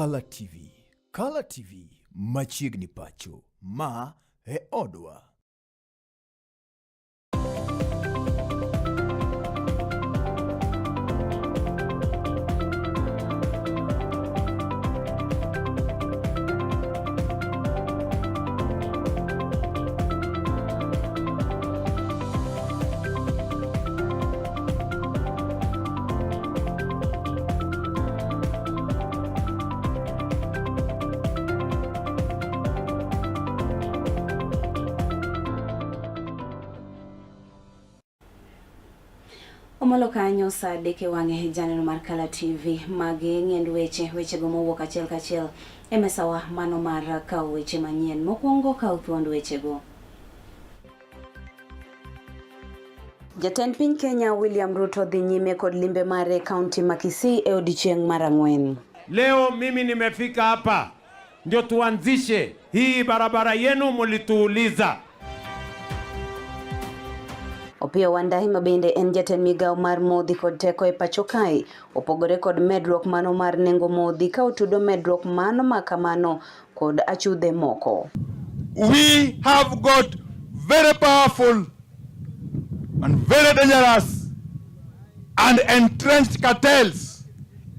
Kala TV. Kala TV machiegni pacho. Ma e odwa. Omolo kanyo saa adek e wang'e janeno mar Kala TV magi ng'end weche wechego mowuok achiel kachiel e mesawa mano mar kawo weche manyien. Mokwongo kaw thuond wechego. Jatend piny Kenya William Ruto dhi nyime kod limbe mare e kaunti ma Kisii e odiechieng' mar ang'wen. Leo mimi nimefika hapa ndio tuanzishe hii barabara yenu mulituuliza. Opiyo Wandayi ma bende en jatend migawo mar modhi kod teko e pacho kae opogore kod medruok mano mar nengo modhi ka otudo medruok mano ma kamano kod achudhe moko. We have got very powerful and very dangerous and entrenched cartels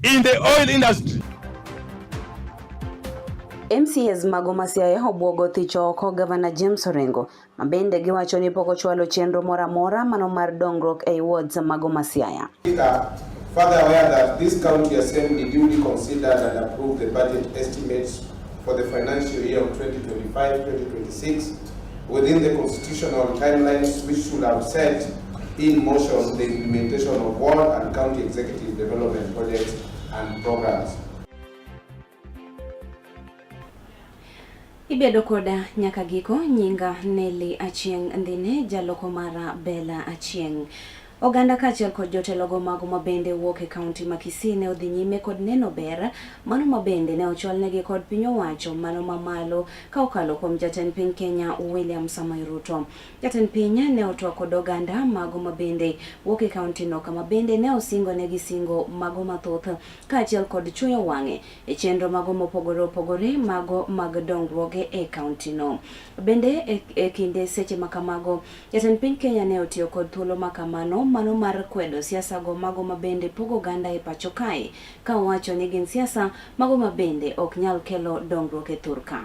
in the oil industry. MCAs mago ma Siaya obwogo thicho oko Gavana James Orengo ma bende giwacho ni pok ochwalo chenro moro amora mano mar dongruok ei wards mago ma Siaya. Further aware that this county assembly duly considered and approved the budget estimates for the financial year of 2025-2026 within the constitutional timelines which should have set in motion the implementation of ward and county executive development projects and programs. Ibedo koda nyaka giko, nyinga Nelly Achieng' Ndhine, jaloko mara Bella Achieng'. Oganda kaachiel kod jotelogo mago ma bende wuok e kaunti ma Kisii ne odhi nyime kod neno ber mano ma bende ne ochwalnegi kod piny owacho mano mamalo ka okalo kuom jatend piny Kenya William Samoei Ruto. Jatend piny ne otwak kod oganda mago ma bende wuok e kaunti no kama bende ne osingo negi singo mago mathoth kaachiel kod chuoyo wang'e e chenro mago mopogore opogore mago mag dongruoge e kauntino. Bende e kinde seche ma kamago, jatend piny Kenya ne otiyo kod thuolo ma kamano mano mar kwedo siasa go mago ma bende pogo oganda e pacho kae ka owacho ni gin siasa mago ma bende ok nyal kelo dongruok e thur ka.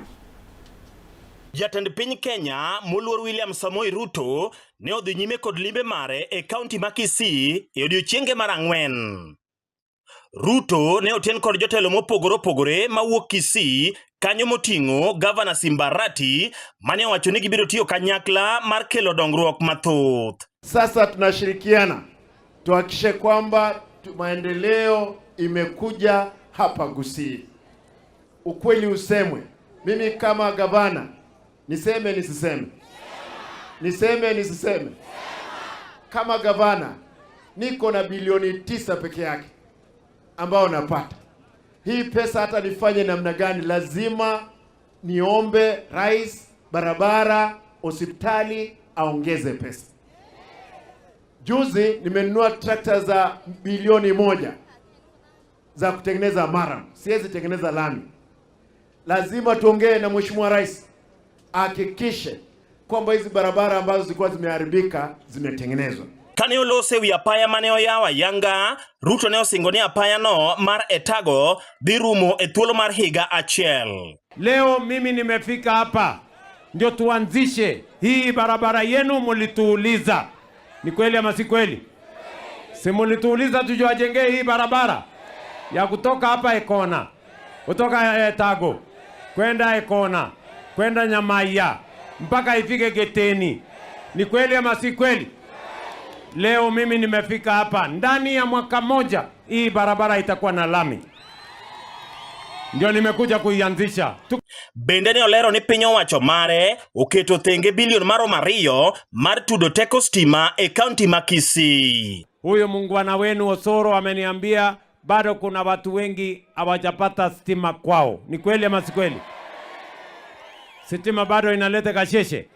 Jatend piny Kenya moluor William Samoei Ruto ne odhi nyime kod limbe mare e kaunti ma Kisii e odiechienge mar ang'wen. Ruto ne otien kod jotelo mopogore opogore mawuok Kisii kanyo moting'o Gavana Simbarati mane owacho ni gibiro tiyo kanyakla mar kelo dongruok mathoth. Sasa tunashirikiana tuhakikishe kwamba maendeleo imekuja hapa Gusii. Ukweli usemwe, mimi kama gavana niseme nisiseme? Niseme nisiseme? Kama gavana niko na bilioni 9 peke yake ambao napata. Hii pesa hata nifanye namna gani, lazima niombe rais, barabara, hospitali aongeze pesa. Juzi nimenunua trakta za bilioni 1 za kutengeneza maram, siwezi tengeneza lami. Lazima tuongee na Mheshimiwa Rais ahakikishe kwamba hizi barabara ambazo zilikuwa zimeharibika zimetengenezwa. Kane olose ewi apaya mane oyawo ayanga, Ruto ne osingo ni apayano mar Etago dhi rumo e thuolo mar higa achiel. Leo mimi nimefika hapa ndio tuanzishe hii barabara yenu mulituuliza. Ni kweli ama si kweli? Si mulituuliza tujiwajengee hii barabara ya kutoka hapa Ekona, kutoka Etago kwenda Ekona, kwenda Nyamaiya mpaka ifike Geteni. Ni kweli ama si kweli? Leo mimi nimefika hapa, ndani ya mwaka moja hii barabara itakuwa na lami, ndio nimekuja kuianzisha. Bende ne olero ni piny owacho mare oketo thenge bilion maromo 2 mar tudo teko stima e kaunti ma Kisii. Huyu muungwana wenu Osoro ameniambia bado kuna watu wengi hawajapata stima kwao. Ni kweli ama si kweli? Sitima bado inaleta kasheshe.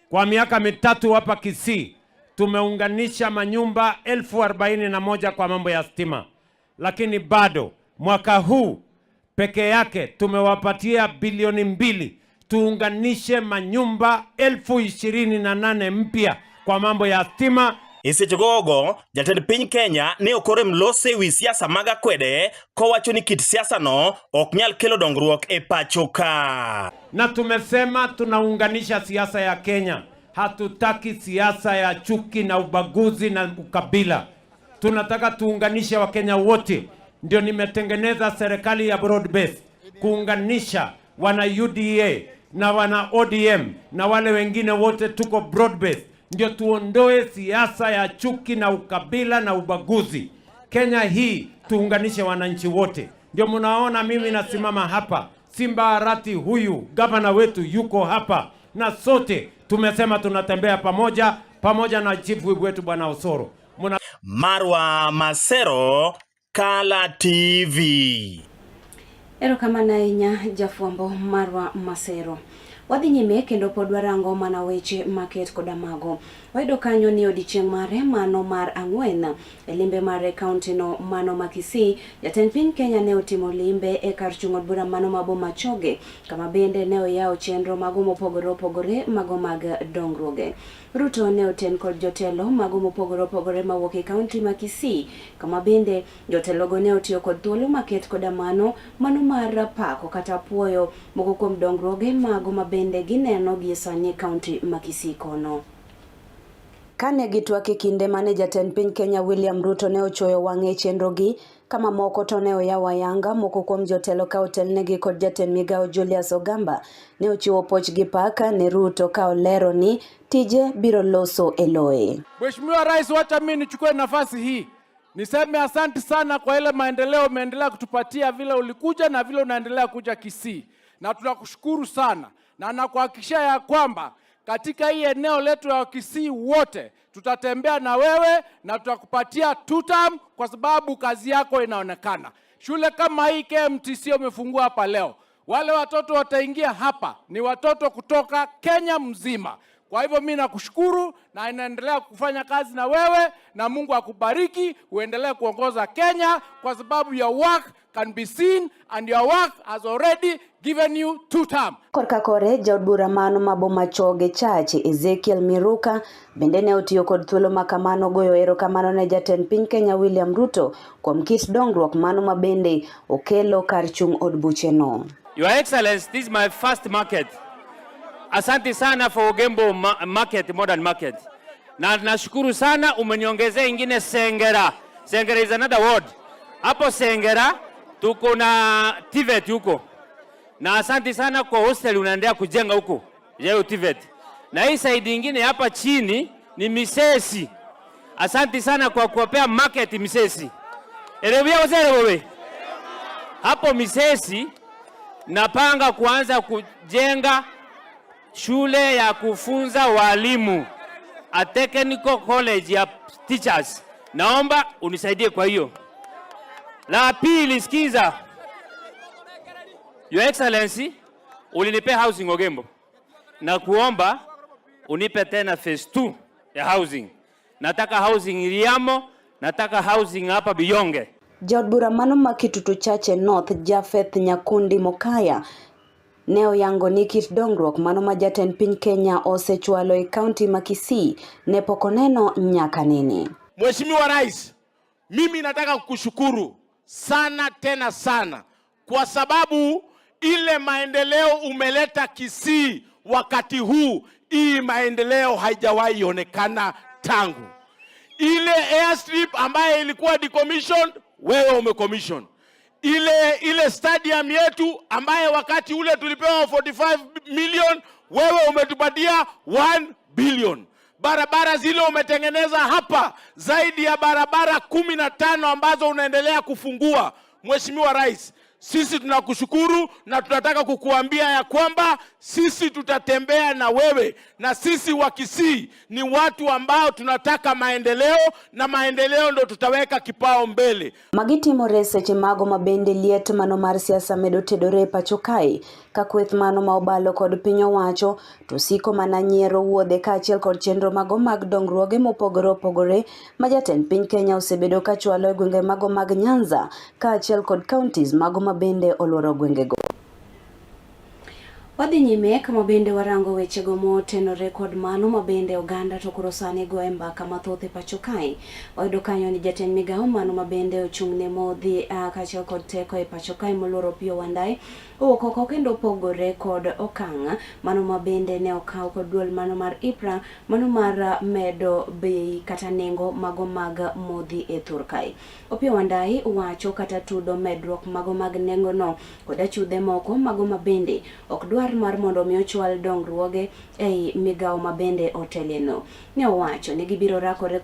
Kwa miaka 3 hapa Kisii tumeunganisha manyumba 41,000 kwa mambo ya stima, lakini bado mwaka huu Peke yake tumewapatia bilioni 2 tuunganishe manyumba 28,000 mpya kwa mambo ya stima. E seche gogo, jatend piny Kenya ne okorem lose wi siasa mag akwede kowacho ni kit siasa no ok nyal kelo dongruok e pacho ka. Na tumesema tunaunganisha siasa ya Kenya. Hatutaki siasa ya chuki na ubaguzi na ukabila. Tunataka tuunganishe Wakenya wote. Ndio nimetengeneza serikali ya broad base kuunganisha wana UDA na wana ODM na wale wengine wote, tuko broad base, ndio tuondoe siasa ya chuki na ukabila na ubaguzi. Kenya hii tuunganishe wananchi wote. Ndio mnaona mimi nasimama hapa, Simba Arati huyu gavana wetu yuko hapa, na sote tumesema tunatembea pamoja, pamoja na chief whip wetu Bwana Osoro. Marwa Masero, Kala TV. Erokamano ahinya jafwambo marwa Masero. Wadhi nyime kendo pod warango mana weche maket koda mago. Wayudo kanyo ni odiechieng' mare mano mar ang'wen e limbe mare kaunti no mano ma Kisii, jatend piny Kenya ne otimo limbe e kar chung' od bura mano ma Bomachoge, kama bende ne oyawo chenro mago mopogore opogore mago mag dongruoge. Ruto ne oten kod jotelo mago mopogore opogore mawuok e kaunti ma Kisii, kama bende jotelogo ne otiyo kod thuolo maket koda mano mano mar pako kata puoyo moko kuom dongruoge mago ma bende gineno gie sani e kaunti ma Kisii kono. Kane gitwak e kinde mane jatend piny Kenya William Ruto ne ochuoyo wang'e e chenrogi, kama moko to ne oyawo ayanga, moko kuom jotelo ka otelnegi kod jatend migawo Julius Ogamba ne ochiwo puoch gi pak ne Ruto ka olero ni tije biro loso e loye. Mheshimiwa Rais, wacha mimi nichukue nafasi hii niseme asante sana kwa ile maendeleo umeendelea kutupatia vile ulikuja na vile unaendelea kuja Kisii, na tunakushukuru sana na nakuhakikishia ya kwamba katika hii eneo letu ya Kisii wote tutatembea na wewe na tutakupatia tutam kwa sababu kazi yako inaonekana. Shule kama hii KMTC umefungua hapa leo, wale watoto wataingia hapa ni watoto kutoka Kenya mzima. Kwa hivyo mimi nakushukuru na inaendelea kufanya kazi na wewe, na Mungu akubariki, uendelee kuongoza Kenya kwa sababu your work can be seen and your work has already given you two term. Korka kore jaod bura mano ma Bomachoge Chache Ezekiel Miruka bende ne otiyo kod thuolo ma kamano goyo erokamano ne jatend piny Kenya William Ruto kuom kit dongruok mano ma bende okelo kar chung' od bucheno. Your Excellency, this is my first market. Asante sana for Ogembo Market, modern market. Na nashukuru sana umeniongezea ingine Sengera. Sengera is another word. Hapo Sengera tuko na TVET huko. Na asante sana kwa hostel unaendelea kujenga huko. Yeo TVET. Na hii side ingine hapa chini ni Misesi. Asante sana kwa kuwapea market Misesi. Erewia wazere wewe. Hapo Misesi napanga kuanza kujenga shule ya kufunza walimu, a technical college ya teachers. Naomba unisaidie kwa hiyo. La pili, sikiza. Your Excellency, ulinipea housing Ogembo, na kuomba unipe tena phase 2 ya housing. Nataka housing Riamo, nataka housing hapa Biyonge. Jaod bura mano ma Kitutu Chache North Japheth Nyakundi Mokaya ne oyango ni kit dongruok mano ma jatend piny Kenya osechwalo e kaunti ma Kisii ne pok oneno nyaka nene. Mheshimiwa Rais, mimi nataka kukushukuru sana tena sana kwa sababu ile maendeleo umeleta Kisii wakati huu, hii maendeleo haijawahi onekana tangu. Ile airstrip ambaye ilikuwa decommissioned, wewe umecommission. Ile stadium yetu ambaye wakati ule tulipewa 45 million, wewe umetupatia 1 billion. Barabara zile umetengeneza hapa zaidi ya barabara 15 ambazo unaendelea kufungua. Mheshimiwa Rais, sisi tunakushukuru na tunataka kukuambia ya kwamba Sisi tutatembea na wewe, na sisi wa Kisii ni watu ambao tunataka maendeleo, na maendeleo ndo tutaweka kipao mbele. Magi timore seche mago ma bende liet mano mar siasa medo tedore e pacho kae ka kweth mano ma obalo kod piny owacho to siko mana nyiero wuodhe kaachiel kod chenro mago mag dongruoge mopogore opogore ma jatend piny Kenya osebedo ka chwalo e gwenge mago mag Nyanza kaachiel kod counties mago ma bende oluoro gwengego. Wadhi nyime kama bende warango wechego motenore kod mano ma bende oganda to koro sani goye mbaka mathoth e pacho kae. Wayudo kanyo ni jatend migawo mano ma bende ochung' ne modhi kaachiel kod teko e pacho kae moluoro Opiyo Wandayi owuok oko kendo opogore kod okang' mano ma bende ne okaw kod duol mano mar EPRA mano mar medo bei kata nengo mago mag modhi e thur kae. Opiyo Wandayi wacho kata tudo medruok mago mag nengo no kod achudhe moko mago ma bende ok dwar mar mondo mi ochwal dongruoge ei migawo ma bende oteleno. Ne owacho ni gibiro rakore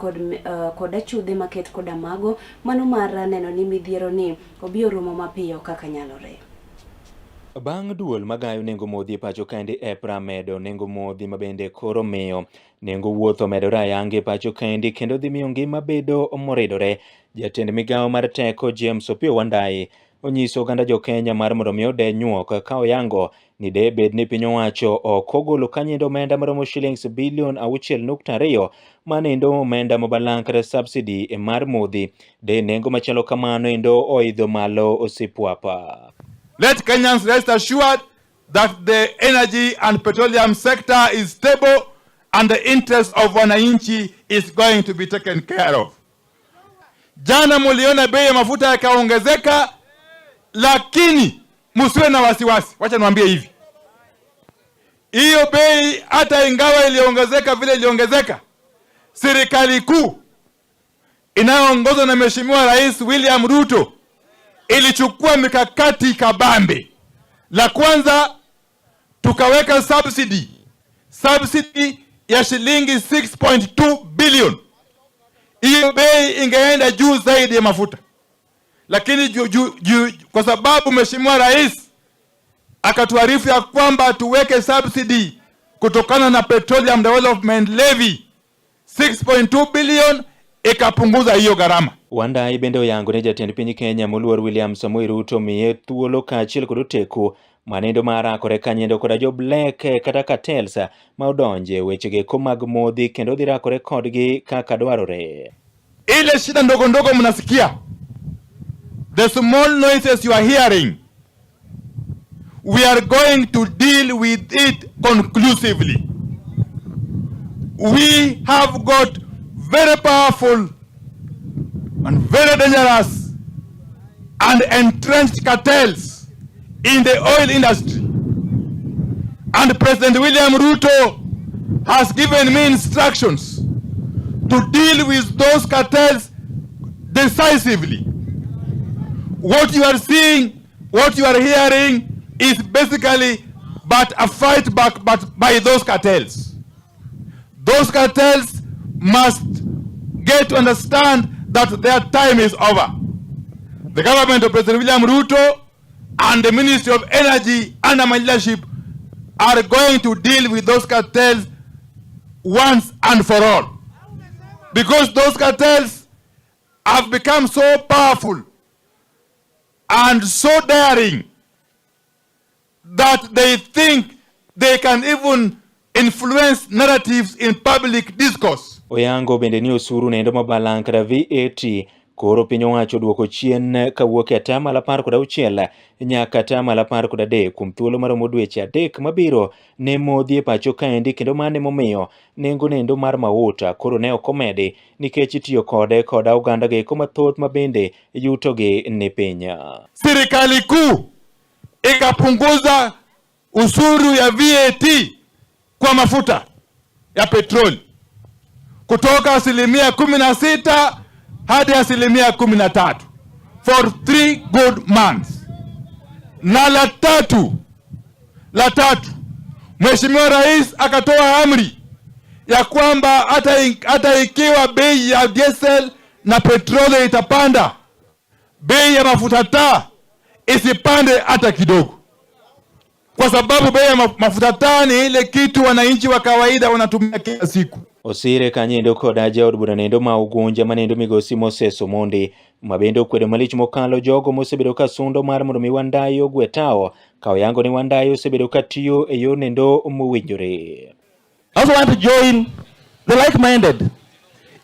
kod achudhe maket koda mago mano mar neno ni midhiero ni obi orumo mapiyo kaka nyalore. Bang' duol magayo nengo modhi e pacho kaendi EPRA medo nengo modhi ma bende koro miyo nengo wuoth omedore ayanga e pacho kaendi kendo dhi miyo ngima bedo moridore. Jatend migawo mar teko James Opiyo Wandayi onyiso oganda jo Kenya mar mondo mi ode nyuok ka oyango ni de bed ni piny owacho ok ogolo kanyendo omenda maromo shillings bilion 6.2 manendo omenda mabalang' kata subsidy mar modhi de nengo machalo kamano endo oidho malo osipwapa. Let Kenyans rest assured that the energy and petroleum sector is stable and the interest of wananchi is going to be taken care of. Jana muliona bei ya mafuta yakaongezeka, lakini musiwe na wasiwasi. Wacha niwaambie hivi, hiyo bei hata ingawa iliongezeka vile iliongezeka, serikali kuu inayoongozwa na Mheshimiwa Rais William Ruto ilichukua mikakati kabambe. La kwanza tukaweka subsidy ya shilingi 6.2 billion. Hiyo bei ingeenda juu zaidi ya mafuta, lakini ju, kwa sababu Mheshimiwa Rais akatuarifu ya kwamba tuweke subsidy kutokana na Petroleum Development Levy 6.2 billion ikapunguza hiyo gharama. Wandayi bende oyango ne jatend piny Kenya moluor William Samoei Ruto miye thuolo kaachiel kod oteku manendo mar rakore kanyendo koda jo Black kata cartels ma odonje wechego eko mag modhi kendo dhi rakore kodgi kaka dwarore. Ile shida ndogo ndogo mnasikia, the small noises you are hearing, we are going to deal with it conclusively. We have got very powerful and very dangerous and entrenched cartels in the oil industry. And President William Ruto has given me instructions to deal with those cartels decisively. What you are seeing, what you are hearing is basically but a fight back but by those cartels. Those cartels must get to understand that their time is over. The government of President William Ruto and the Ministry of Energy under my leadership are going to deal with those cartels once and for all. Because those cartels have become so powerful and so daring that they think they can even influence narratives in public discourse. Oyango bende ni osuru nendo mabalang' kata VAT koro piny owacho duoko chien kawuok e atamalo 16 nyaka atamalo 13 kuom thuolo maromo dweche 3 mabiro ne modhi e pacho kaendi, kendo mano emomiyo nengo nendo mar mauta koro ne ok omedi nikech itiyo kode koda oganda go eko mathoth ma bende yutogi ni piny. Serikali kuu ikapunguza ushuru ya VAT kwa mafuta ya petroli kutoka 16% hadi 13% for 3 good months. Na la tatu, Mheshimiwa Rais akatoa amri ya kwamba hata ikiwa bei ya diesel na petroli itapanda, bei ya mafuta taa isipande hata kidogo. Kwa sababu bei ya mafuta taa ni ile kitu wananchi wa kawaida wanatumia kila siku. Osire kanyo koda jaod bura nendo ma Ugunja manendo migosi Moses Omondi ma bende okwedo malich mokalo jogo mosebedo ka sundo mar mondo mi Wandayi ogwe tao ka oyango ni Wandayi osebedo ka tiyo e yor nendo mowinjore. I also want to join the like-minded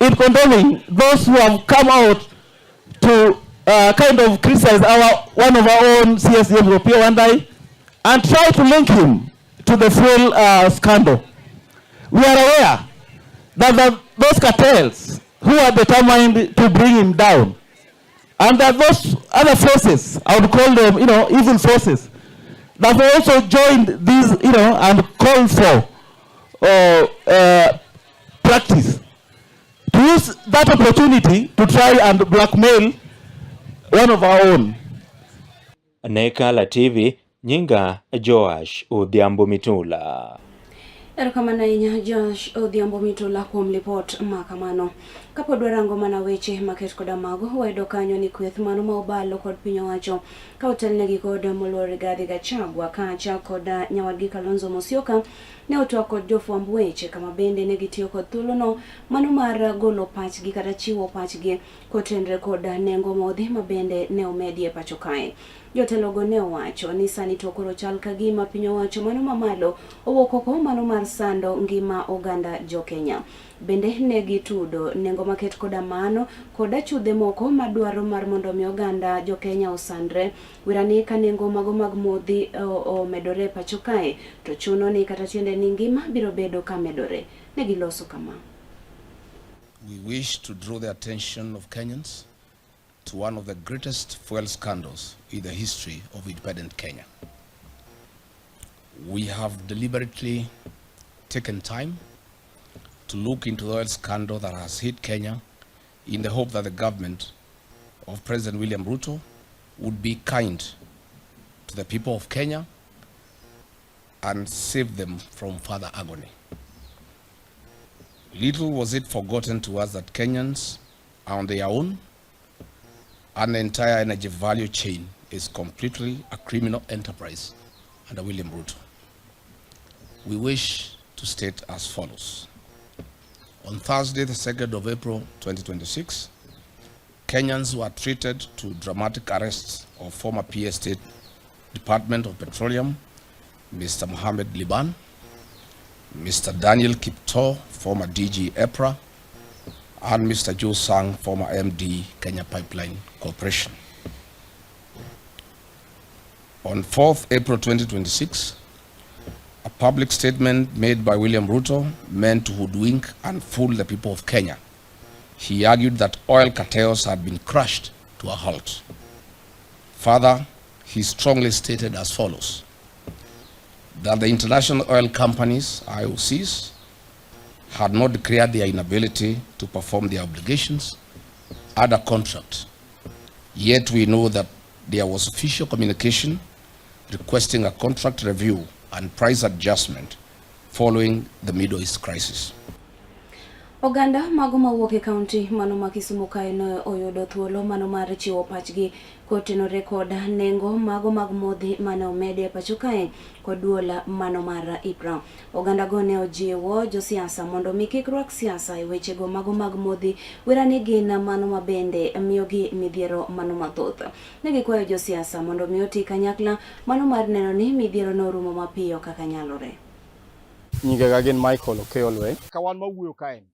in condemning those who have come out to kind of criticize our one of our own CSDM, Opiyo Wandayi, and try to link him to the fuel scandal. We are aware that those cartels who are determined to bring him down, and that those other forces, I would call them, evil forces, that also joined these, and called for practice to use that opportunity to try and blackmail one of our own. Ne Kala TV, nyinga Joash Odhiambo Mitula. Erokamano ahinya Josh Odhiambo Mitula kuom lipot ma kamano. Kapod warango mana weche maket koda mago, wayudo kanyo ni kweth mano ma obalo kod piny owacho ka otelnegi kod moluor Rigathi Gachagua kaachiel kod nyawadgi Kalonzo Musyoka ne otwak kod jofwamb weche kama bende ne gitiyo kod thuolono mano mar golo pachgi kata chiwo pachgi kotenre kod nengo modhi ma bende ne omedi e pacho kae. Jotelogo ne owacho ni sani to koro chal ka gima piny owacho mano mamalo owuok oko mano mar sando ngima oganda jokenya. Bende ne gitudo nengo maket koda mano kod achudhe moko madwaro mar mondo mi oganda jokenya osandre. Wirani ka nengo mago mag modhi omedore e pacho kae to chuno ni kata tiende ni ngima biro bedo ka medore. Ne giloso kama. We wish to draw the attention of Kenyans to one of the greatest fuel scandals in the history of independent Kenya. We have deliberately taken time to look into the oil scandal that has hit Kenya in the hope that the government of President William Ruto would be kind to the people of Kenya and save them from further agony. Little was it forgotten to us that Kenyans are on their own and the entire energy value chain is completely a criminal enterprise under William Ruto. We wish to state as follows. On Thursday, the 2nd of April, 2026, Kenyans were treated to dramatic arrests of former PA State Department of Petroleum, Mr. Mohamed Liban, Mr. Daniel Kiptoo, former DG EPRA, and Mr. Joe Sang, former MD, Kenya Pipeline Corporation. On 4th April 2026, a public statement made by William Ruto meant to hoodwink and fool the people of Kenya. He argued that oil cartels had been crushed to a halt. Further, he strongly stated as follows, that the international oil companies, IOCs, had not declared their inability to perform their obligations under contract. Yet we know that there was official communication requesting a contract review and price adjustment following the Middle East crisis. Oganda mago mawuok e kaunti mano ma Kisumu kae ne oyudo thuolo mano mar chiwo pachgi kotenore kod nengo mago mag modhi mane omedi e pacho kae kod duol mano mar EPRA. Oganda go ne ojiwo josiasa mondo mi kik rwak siasa e wechego mago mag modhi wera ni gin mano ma bende miyogi midhiero mano mathoth. Ne gikwayo josiasa mondo mi oti kanyakla mano mar neno ni midhiero no orumo mapiyo kaka nyalore. Nyingega gin Michael Okeyo Olweny. Ka wan mawuoyo kae ni,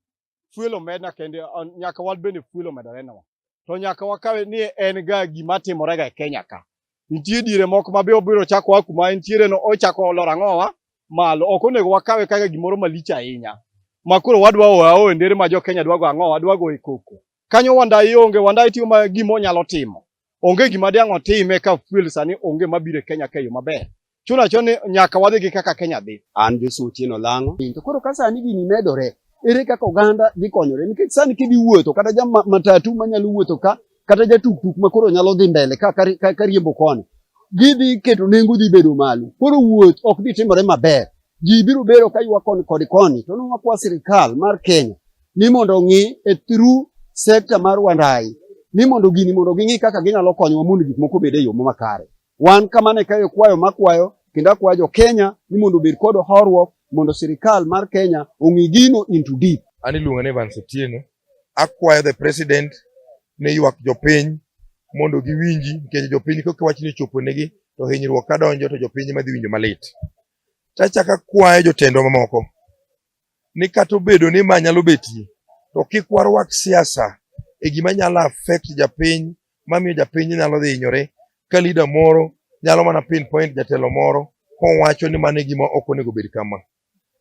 fuel omedna kende, nyaka wan bende fuel omedore nwa. To nyaka wakawe ni en ga gima timore ga e Kenya ka. Nitie diere moko ma be obiro chako a kuma entiere no, ochako olor ang'owa malo. Ok onego wakawe kaka gimoro malich ahinya. Ma koro wadwa oa e ndere ma jo Kenya dwa go ang'owa, dwa go e koko. Kanyo Wandayi onge, Wandayi timo ma gima onyalo timo. Onge gima diang' otime ka fuel sani onge mabiro e Kenya ka e yo maber. Chuno achuna ni nyaka wadhi gi kaka Kenya dhi. An Joshua Otieno Lang'o. To koro ka sani gini medore, ere kaka oganda dhi konyore? Nikech sani kidhi wuotho, kata ja matatu manyalo wuotho ka, kata ja tuktuk ma koro nyalo dhi mbele ka riembo koni, gidhi keto nengo dhi bedo malo. Koro wuoth ok dhi timore maber. Ji biro bedo ka ywak koni kod koni. To nwakwa sirikal mar Kenya ni mondo ong'i e through sector mar Wandayi ni mondo gini mondo ging'i kaka ginyalo konyowa mondo gik moko obed e yo makare. Wan kamano e kae kwayo makwayo Kendo akwayo jo Kenya ni mondo obed kod horuok mondo sirikal mar Kenya ong'i gino into deep. An iluonga ni Evans Otieno. Akwayo the president ni ywak jopiny mondo giwinji nikech jopiny kok wachni ochopo negi to hinyruok kadonjo to jopiny ema dhi winjo malit. Tachako akwayo jotendwa mamoko ni kata obedo ni ma nyalo betie to kik warwak siasa e gima nyalo affect japiny mamiyo japiny nyalo dhi hinyore ka leader moro nyalo mana pinpoint jatelo moro kowacho ni mano e gima ok onego bed kama.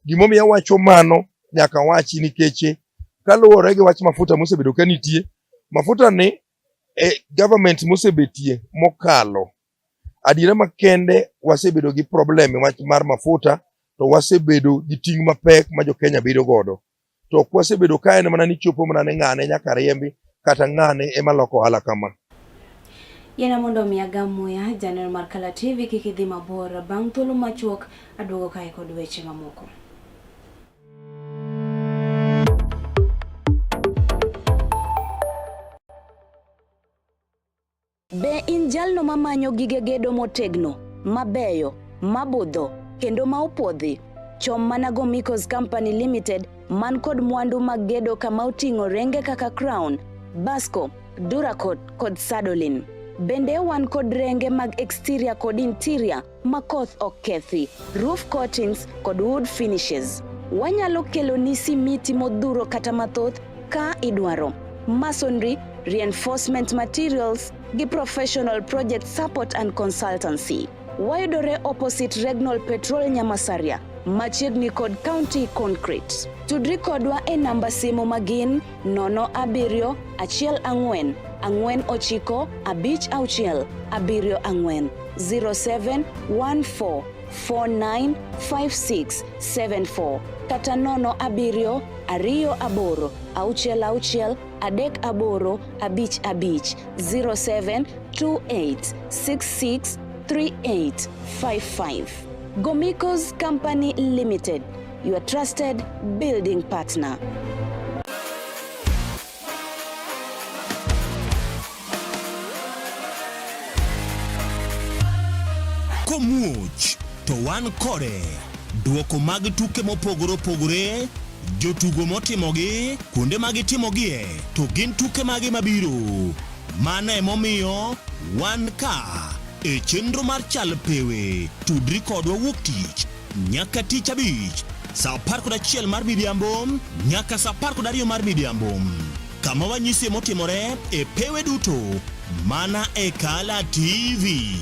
Gimomiyo awacho mano nyaka awachi nikech kaluwore gi wach mafuta mosebedo ka nitie, mafuta ni e government mosebetie mokalo adiera makende wasebedo gi problem e wach mar mafuta to wasebedo gi ting' mapek ma jo Kenya bedo godo. To ok wasebedo ka en mana ni chopo mana ni ng'ane nyaka riembi kata ng'ane ema loko ohala kama. Yiena mondo omi agam muya, janeno mar Kala TV kik idhi mabor. Bang' thuolo machuok, aduogo kae kod weche mamoko. Be in jalno mamanyo gige gedo motegno, mabeyo, mabudho, kendo ma opuodhi? Chom mana Gomicos Company Limited man kod mwandu mag gedo kama oting'o renge kaka Crown, Basco, Duracot kod Sadolin. Bende wan kod renge mag exterior kod interior ma koth ok kethi, roof coatings kod wood finishes. Wanyalo keloni simiti modhuro kata mathoth ka idwaro. Masonry, reinforcement materials gi professional project support and consultancy. Wayudore opposite Regnol Petrol Nyamasaria, machiegni kod County Concrete. Tudri kodwa e namba simu magin 07 14 49 56 74 07 14 49 56 74 kata 07 28 66 38 55 07 28 66 38 55. Gomicos Company Limited, your trusted building partner. Komuoch to wan kode. Duoko mag tuke mopogore opogore, jotugo motimogi, kuonde ma gitimogie, to gin tuke mage mabiro. Mano emomiyo wan ka e chenro mar Chal Pewe. Tudri kodwa wuok tich nyaka tich abich saa 11 mar midhiambo nyaka saa 12 mar midhiambo kama wanyisie motimore e pewe duto mana e Kala TV.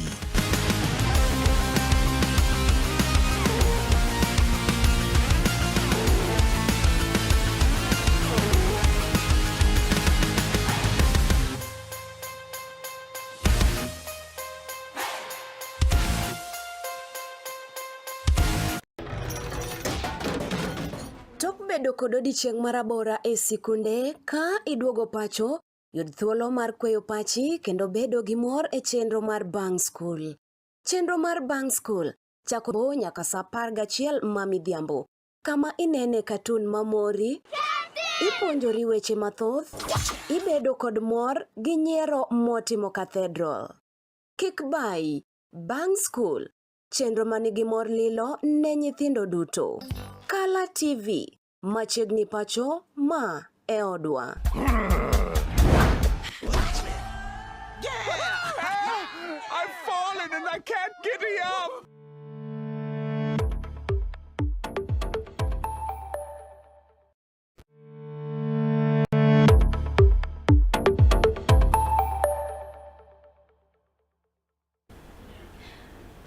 Tok bedo kod odiechieng' marabora e sikunde, ka iduogo pacho, yud thuolo mar kweyo pachi kendo bedo gi mor e chenro mar Bang' Skul. Chenro mar Bang' Skul chako nyaka sa 11 ma midhiambo, kama inene katun mamori, ipuonjori weche mathoth, ibedo kod mor gi nyiero motimo cathedral. Kik bayi, Bang' Skul, chenro ma nigi mor lilo ne nyithindo duto. Kala TV, machiegni pacho, ma e odwa. I've fallen and I can't get up.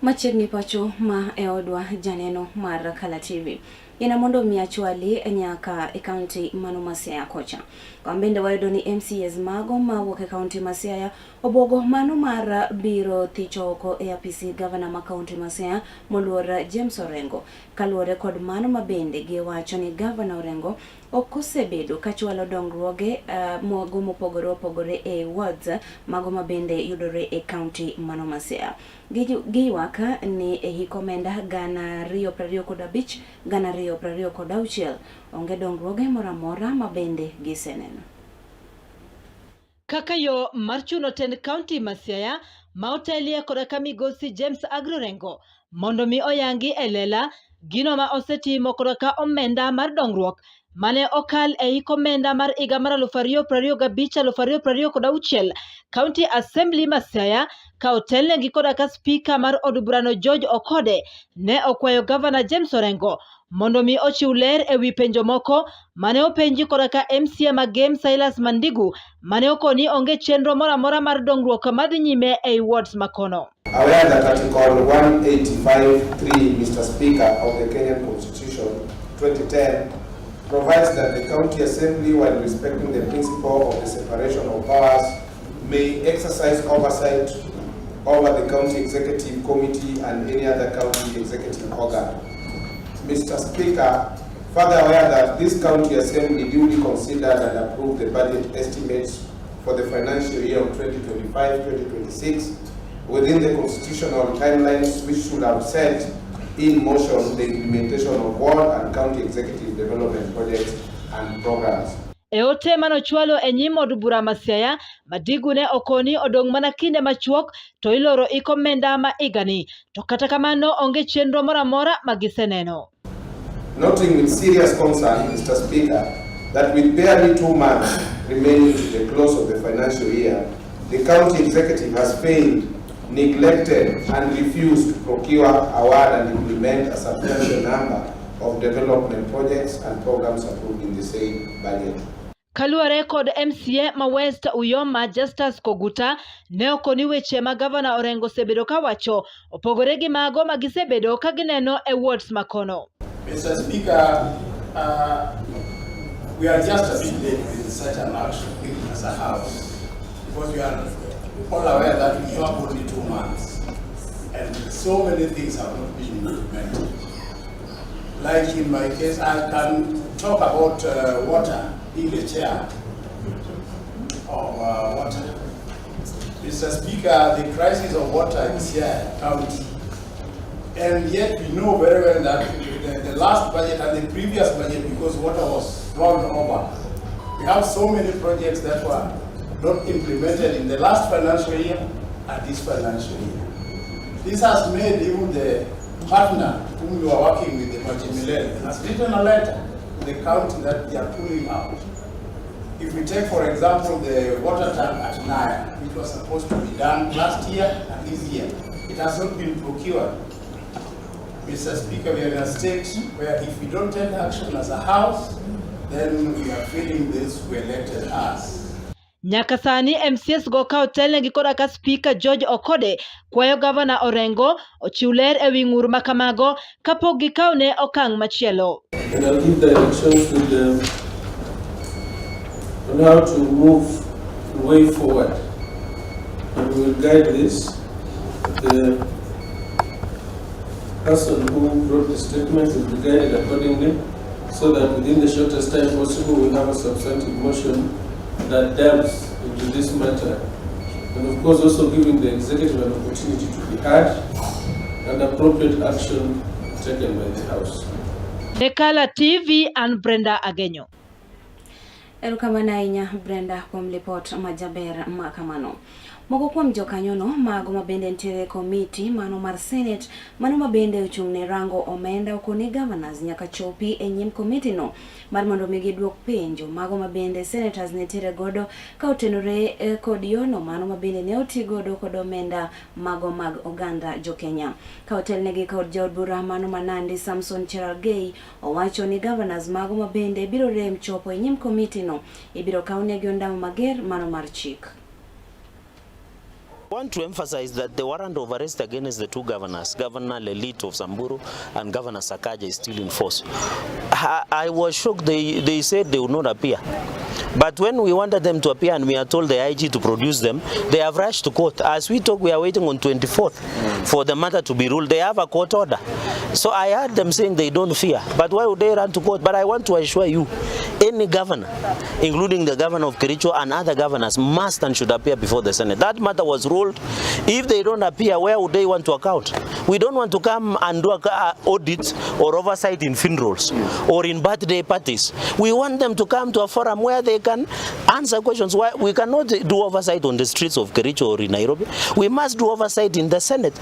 Machiegni pacho ma e odwa janeno mar Kala TV. Ina mondo mi achwali nyaka e kaunti mano ma Siaya kocha. Kwa bende wayudo ni MCAs mago mawuok e kaunti ma Siaya obwogo mano mar biro thicho oko e apisi gavana ma kaunti ma Siaya moluor James Orengo. Kaluwore kod mano ma bende giwacho ni gavana Orengo ok osebedo kachwalo dongruoge uh, mago mopogore opogore e wards mago ma bende yudore e kaunti mano ma Siaya. Giywak ni e hik omenda 2025 2026 onge dongruoge moro amora ma bende giseneno. Kaka yo mar chuno tend kaunti ma Siaya ma otelie koda ka migosi James Agro Orengo mondo mi oyangi e lela gino ma osetimo koda ka omenda mar dongruok mane okal e hik omenda mar higa mar 2025 2026 County Assembly ma Siaya ka otelnegi koda ka spika mar od burano George Okode ne okwayo gavana James Orengo mondo mi ochiw ler e wi penjo moko mane openji koda ka MCA ma Gem Silas Mandigu mane okoni onge chenro moro amora mar dongruok madhi nyime ei wards makono. Aware that Article 185.3, Mr. Speaker, of the Kenyan Constitution 2010 provides that the County Assembly, while respecting the principle of the separation of powers, may exercise oversight over the County Executive Committee and any other county executive organ. Mr. Speaker, further aware that this County Assembly duly considered and approved the budget estimates for the financial year of 2025-2026 within the constitutional timelines which should have set in motion the implementation of ward and county executive development projects and programs. E ote manochwalo e nyim od bura ma Siaya, Madigu ne okoni odong' mana kinde machuok to iloro ik omenda ma higani. To kata kamano onge chenro moro amora ma giseneno. Noting with serious concern, Mr. Speaker, that with barely 2 months remaining to the close of the financial year, the county executive has failed, neglected, and refused to procure, award, and implement a substantial number of development projects and programs approved in the same budget. Kaluwore kod MCA ma West Uyoma Justus Koguta ne okoni weche ma gavana Orengo osebedo kawacho opogore gi mago ma gisebedo ka gineno e wards makono. Mr. Speaker, we are just a bit late with such an action as a House, because we are all aware that we have only 2 months and so many things have not been implemented. Like in my case, I can talk about water, being the chair of water. Mr. Speaker, the crisis of water in Siaya County, and yet we know very well that the last budget and the previous budget, because water was rolled over, we have so many projects that were not implemented in the last financial year and this financial year. This has made even the partner whom we are working with, the Maji Milele, has written a letter to the county that they are pulling out. If we take, for example, the water tank at Naya, which was supposed to be done last year and this year, it has not been procured. Mr. Speaker, we are in a state where if we don't take action as a house, then we are failing this who elected us. Nyaka sani MCAs go ka otelnegi koda ka Spika George Okode kwayo gavana Orengo ochiw ler ewi ng'ur ma kamago kapok gikawne okang' machielo. And I'll give directions to them on how to move the way forward. And we will guide this. The person who wrote the statement will be guided accordingly so that within the shortest time possible we'll have a substantive motion that delves into this matter. And of course also giving the executive an opportunity to be heard and appropriate action taken by the House. Ne Kala TV an Brenda Agenyo. Erokamano ahinya Brenda kuom lipot majaber ma kamano. Moko kuom jokanyono mago mabende nitiere e komiti mano mar Senate mano mabende ochung' ne rango omenda okone governors nyaka chopi e nyim komiti no mar mondo mi giduok penjo mago mabende senators nitiere godo ka otenore kod yono mano mabende ne oti godo kod omenda mago mag oganda jokenya. Ka otelnegi kod jaod bura mano ma Nandi Samson Cherargei owacho ni governors mago mabende biro rem chopo e nyim komiti no ibiro kawnegi ondamo mager mano mar chik. I want to emphasize that the warrant of arrest against the two governors, Governor Lelit of Samburu and Governor Sakaja, is still in force. I was shocked they said they would not appear. But when we wanted them to appear and we are told the IG to produce them, they have rushed to court. As we talk, we are waiting on 24th for the matter to be ruled. They have a court order. So I heard them saying they don't fear. But why would they run to court? But I want to assure you, any governor, including the governor of Kericho and other governors, must and should appear before the Senate. That matter was ruled. If they don't appear, where would they want to account? We don't want to come and do audits or oversight in funerals or in birthday parties. We want them to come to a forum where they can answer questions. Why we cannot do oversight on the streets of Kericho or in Nairobi. We must do oversight in the Senate.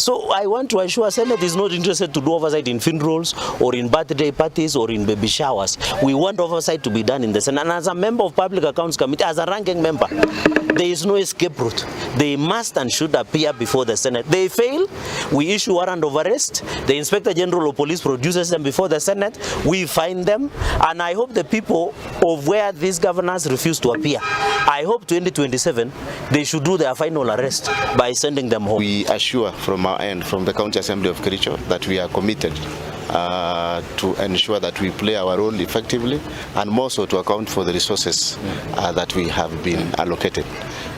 So I want to assure Senate is not interested to do oversight in funerals or in birthday parties or in baby showers. We want oversight to be done in the Senate. And as a member of Public Accounts Committee, as a ranking member, there is no escape route. They must and should appear before the Senate. They fail, we issue warrant of arrest. The Inspector General of Police produces them before the Senate. We find them. And I hope the people of where these governors refuse to appear, I hope 2027, they should do their final arrest by sending them home. We assure from our end, from the County Assembly of Kericho, that we are committed to ensure that we play our role effectively and more so to account for the resources that we have been allocated.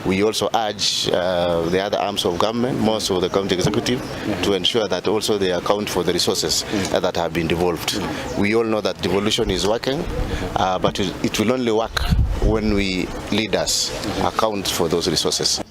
We also urge the other arms of government, more so the county executive, to ensure that also they account for the resources that have been devolved. We all know that devolution is working, but it will only work when we leaders account for those resources.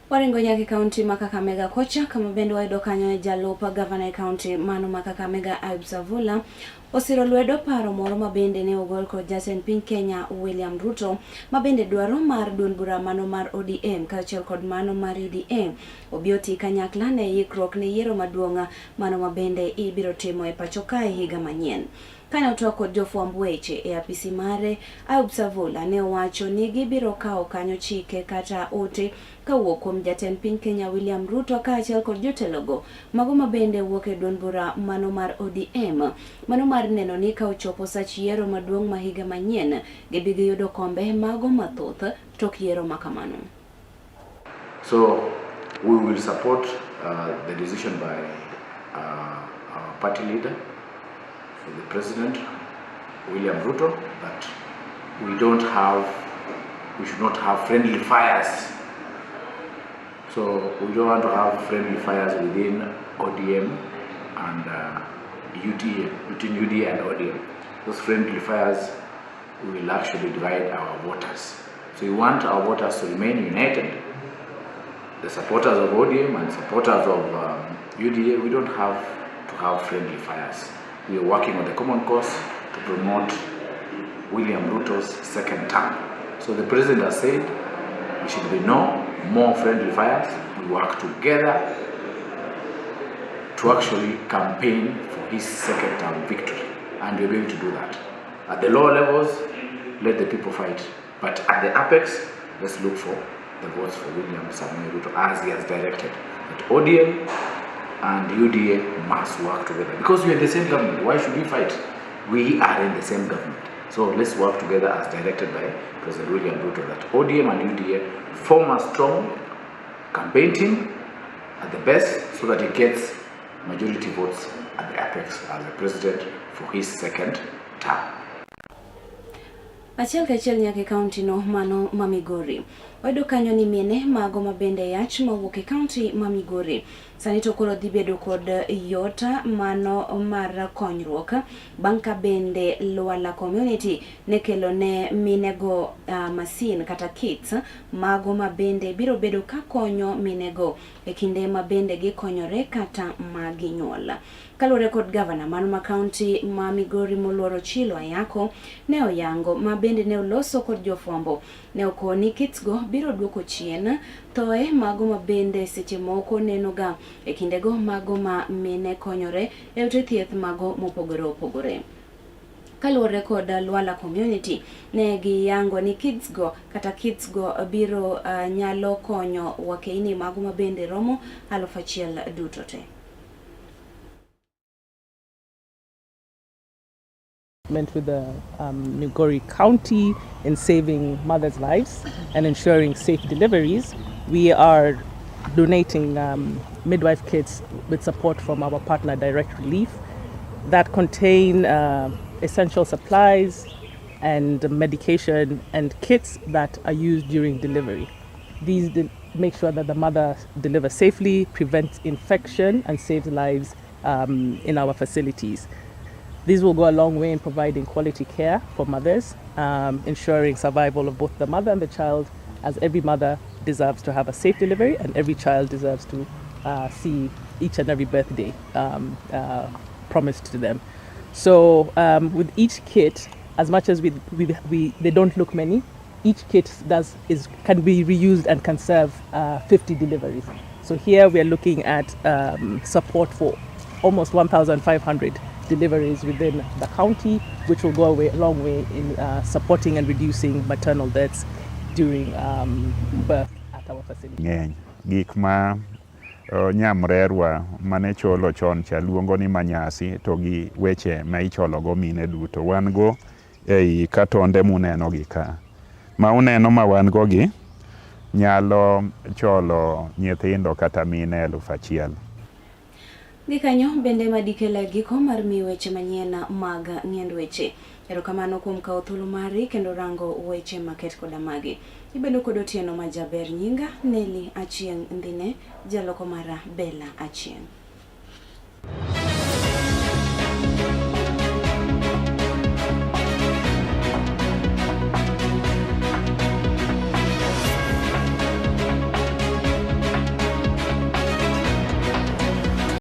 Waringo nyaka e kaunti ma Kakamega kocha kama bende wayudo kanyo jalup gavana e kaunti mano ma Kakamega Ayub Savula osiro lwedo paro moro ma bende ne ogol kod jatend piny Kenya William Ruto ma bende dwaro mar duond bura mano mar ODM kaachiel kod mano mar UDA obi oti kanyakla ne ikruok ne yiero maduong' mano ma bende ibiro timo e pacho kae higa manyien. Kane otwak kod jofwamb weche e apisi mare, Ayub Savula ne owacho ni gibiro kawo kanyo chike kata ote kawuok kuom jatend piny Kenya William Ruto kaachiel kod jotelogo mago ma bende wuok e duond bura mano mar ODM mano mar neno ni ka ochopo sach yiero maduong' ma higa manyien gibi giyudo kombe mago mathoth tok yiero ma kamano. So we will support the decision by our party leader, the President William Ruto, that we should not have friendly fires. So we don't want to have friendly fires within ODM and UDA, between UDA and ODM. Those friendly fires will actually divide our voters. So we want our voters to remain united. The supporters of ODM and supporters of UDA, we don't have to have friendly fires. We are working on the common cause to promote William Ruto's second term. So the president has said we should be no more friendly fires. We work together to actually campaign for his second term victory. And we're going to do that. At the lower levels, let the people fight. But at the apex, let's look for the votes for William Samoei Ruto as he has directed. But ODM and UDA must work together because we are in the same government. Why should we fight? We are in the same government. So let's work together as directed by President William Ruto, that ODM and UDA form a strong campaign team at the best so that he gets majority votes at the apex as the president for his second term. Achiel kachiel nyaka e kaunti no mano ma Migori. Wayudo kanyo ni mine mago ma bende yach mawuok e kaunti ma Migori sani to koro dhi bedo kod yot mano mar konyruok bang' ka bende Lwala community ne kelo ne minego masin kata kits mago ma bende biro bedo ka konyo minego e kinde ma bende gikonyore kata ma ginyuol. Kaluwore kod gavana mano ma kaunti ma Migori moluoro Chilo Ayako ne oyango ma bende ne oloso kod jofwambo ne okoni kits go biro duoko chien thoe mago ma bende seche moko neno ga e kindego mago ma mine konyore e ute thieth mago mopogore opogore. Kaluwore kod Lwala community ne giyango ni kids go kata kits go biro nyalo konyo wakeini mago ma bende romo 1000 duto te. With the Migori County in saving mothers' lives and ensuring safe deliveries, we are donating midwife kits with support from our partner Direct Relief that contain essential supplies and medication and kits that are used during delivery. These make sure that the mother delivers safely, prevents infection, and saves lives in our facilities. These will go a long way in providing quality care for mothers, ensuring survival of both the mother and the child, as every mother deserves to have a safe delivery and every child deserves to see each and every birthday promised to them. So with each kit, as much as they don't look many, each kit can be reused and can serve 50 deliveries. So here we are looking at um, support for almost 1,500 deliveries within the county, which will go a, way, a long way in uh, supporting and reducing maternal deaths during um, birth at our facility. Ng'eny gik ma uh, nyamrerwa mane cholo chon cha luongo ni manyasi to gi weche ma ichologo mine duto wan go ei katonde muneno gi ka. Ma uneno ma wan go gi nyalo cholo nyithindo kata mine 1000. Gikanyo bende madikela giko mar miyo weche manyien mag ng'iend weche. Erokamano kuom kawo thuolo mari kendo rango weche maket koda magi. Ibedo kod otieno majaber nyinga Nelly Achieng' Ndhine, jaloko mara Bella Achieng'.